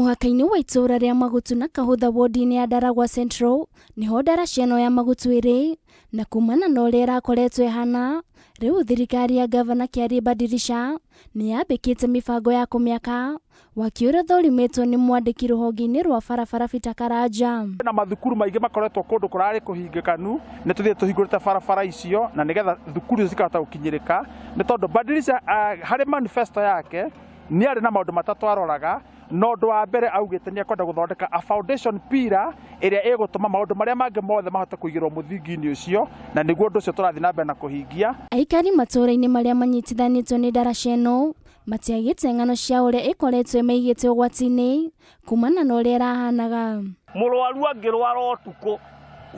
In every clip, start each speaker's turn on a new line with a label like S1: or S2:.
S1: Mũhaka-inĩ wa itũũra rĩa Magutu na Kahũtha wodi-inĩ ya Ndaragwa Central nĩho ndaraca ĩno ya Magutu ĩrĩ, na kumana na ũrĩa ĩrakoretwo ĩhana, rĩu thirikari ya ngavana Kĩarie Badilisha nĩ yambĩkĩte mĩbango ya kũmĩaka, waki ũrĩa ũthũrimĩtwo nĩ mwandĩki rũhonge-inĩ rwa barabara Peter Karanja.
S2: Na mathukuru maingĩ makoretwo kũndũ kũrarĩ kũhingĩkanu, nĩ tũthiĩte tũhingũrĩte barabara icio na nĩgetha thukuru icio cikahota gũkinyĩrĩka, nĩ tondũ Badilisha harĩ manifesto yake nĩ arĩ na maũndũ matatũ aroraga, na ũndũ wa mbere augĩte nĩ ekwenda gũthondeka a foundation pillar ĩrĩa ĩgũtũma maũndũ marĩa mangĩ mothe mahote kũigĩrwo mũthingi-inĩ ũcio, na nĩguo ũndũ ũcio tũrathiĩ na mbere na kũhingia.
S1: Aikari matũũra-inĩ marĩa manyitithanĩtio nĩ ndaraca ĩno matiagĩte ng'ano cia ũrĩa ĩkoretwo ĩmaigĩte ũgwati-inĩ kumana na ũrĩa ĩrahanaga.
S3: Mũrwaru angĩrwara ũtukũ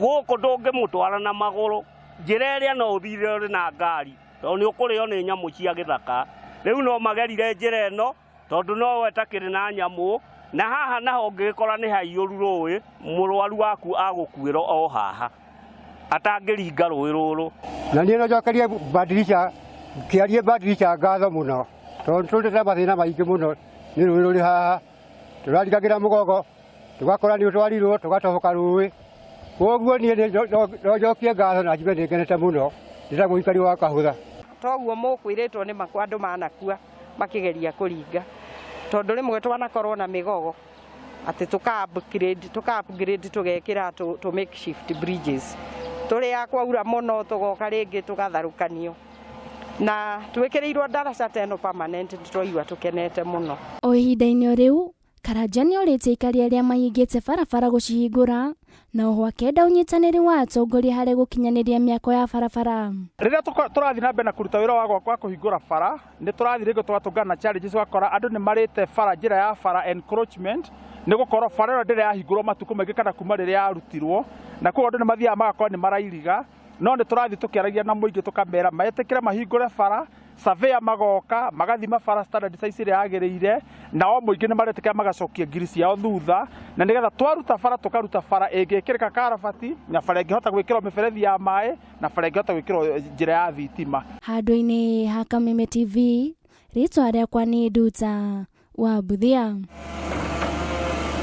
S3: gũkũ ndũngĩmũtwara na magũrũ, njĩra ĩrĩa no ũthire ũrĩ na ngari tondũ nĩ ũkũrĩo nĩ nyamũ cia gĩthaka. Rĩu no magerire njĩra ĩno tondũ no ĩtakĩrĩ na nyamũ, na haha naho ũngĩgĩkora nĩ haiyũru rũĩ, mũrwaru waku agũkuĩra o haha atangĩringa rũĩ rũrũ.
S4: Na niĩ no njokerie Badilisha, ngĩarie Badilisha ngatho mũno tondũ tũrĩ na mathĩna maingĩ mũno nĩ rũĩ rũrĩ haha, tũrarikagĩra mũgongo tũgakora nĩ ũtwarirwo tũgatoboka rũĩ. Koguo niĩ no njokie ngatho na njuge nĩ ngenete mũno ndĩ ta mũikari wa Kahũtha.
S5: Toguo mũkwĩrĩtwo nĩ makwa andũ manakua makĩgeria kũringa, tondũ rĩmwe twanakorwo na mĩgogo atĩ tũka upgrade tũka upgrade tũgekĩra tũ makeshift bridges tũrĩa kwaura mũno tũgoka rĩngĩ tũgatharũkanio na twĩkĩrĩirwo ndaraca ta ĩno permanent nĩ twaigua tũkenete mũno.
S1: O ihinda-inĩ o rĩu, Karanja nĩ orĩtie aikari arĩa mahingĩte barabara gũcihingũra na oho akenda ũnyitanĩri wa atongoria harĩ gũkinyanĩria mĩako ya barabara.
S2: Rĩrĩa tũrathiĩ na mbere na kũruta wĩra wa kũhingũra bara, nĩ tũrathiĩ rĩngĩ tũgatũngana na challenges, ũgakora andũ nĩ marĩte bara njĩra ya bara encroachment, nĩ gũkorwo bara ĩyo ndĩrĩ yahingũrwo matukũ maingĩ kana kuma rĩrĩa yarutirwo, na koguo andũ nĩ mathiaga magakorwo nĩ marairiga, no nĩ tũrathiĩ tũkĩaragia na mũingĩ tũkamera metĩkĩre mahingũre bara, surveyor magoka magathima bara standard size ĩrĩa yagĩrĩire, nao mũingĩ nĩ maretĩkĩra magacokia ngiri ciao thutha, na nĩgetha twaruta bara tũkaruta bara ĩngĩkĩrĩka karabati, na bara ĩngĩhota gwĩkĩrwo mĩberethi ya maĩ, na bara ĩngĩhota gwĩkĩrwo njĩra ya thitima.
S1: Handũ-inĩ ha Kameme TV, rĩtwa rĩakwa nĩ Nduta wa Mbuthia.